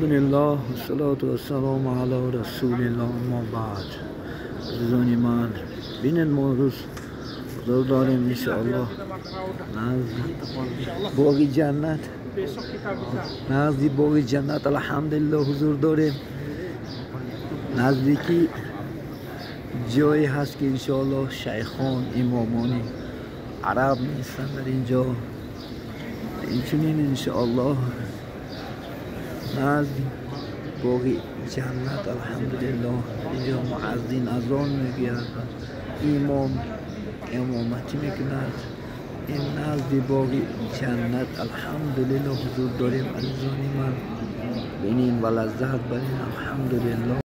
Алҳамдулиллаҳ, вассалату вассаламу ала расулиллаҳ, аммо баъд. Азизони ман, бинед, мо имрӯз ҳузур дорем, иншоаллоҳ, назди боғи ҷаннат, назди боғи ҷаннат, алҳамдулиллаҳ, ҳузур дорем. Наздики ҷое ҳаст, ки иншоаллоҳ шайхон, имомони араб нестанд дар инҷо. Инчунин, иншоаллоҳ, назди боғи ҷаннат, алҳамдулиллоҳ, инҷо муаззин азон мегӯяд, имом имоматӣ мекунад. Ин назди боғи ҷаннат, алҳамдулиллоҳ, ҳузур дорем. Азизони ман, бинин ва лаззат барин, алҳамдулиллоҳ.